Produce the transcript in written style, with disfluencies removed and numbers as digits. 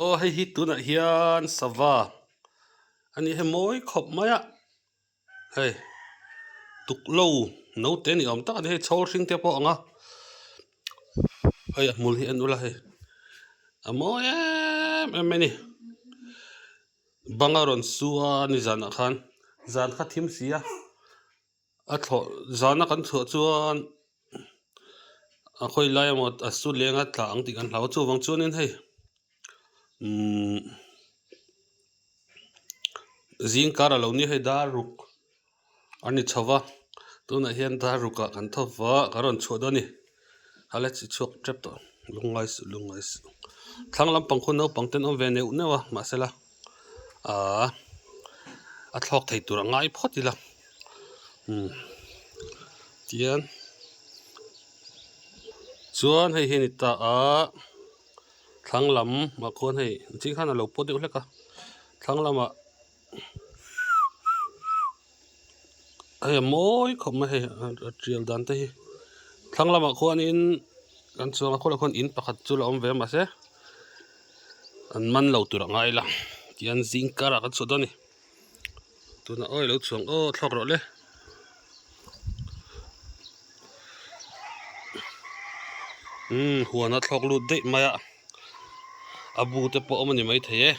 Aw hei hi tunah hian sava a ni hei mawi khawp mai a hei tuklo naute ni awm tak a ni hei chhawr hring te pawh a ang a hei a hmul hi en ula hei a mawi em em mai a ni bang a rawn su a nizanah khan zan kha thim si a. A thlawh zana kan chhuah chuan a khawi lai emaw a su leng a tla ang tih kan hlau a chuvang chuanin hei umm zing kar a lo nia hei dar ruk a ni chho va tunah hian dar rukah kan tho va ka rawn chhuah dawn a ni a la chi chhuak tep tawh lungngai suh lungngai suh thlang lampang khu naupang te an awm ve neuh neuh a mahsela. Ahh a thlawk thei tur a ngai phawt ila umm tian chuan hei hi a ni ta a thlang lam ah khuan hei ching khan a lo pawt deuh hlek a thlang lamah hei a mawi khawp mai hei a tial dan te hi thlang lamah khuanin kan chuang a khualah khuan in pakhat chu la awm ve a mahse. An man lo tur a ngai la tihian zing karah kan chhuah dawn a ni tunah awi lo chhuang aw thlawk rawh le umm huan a thlawk lut daih mai a a bu te pawh a awm a ni maithei e.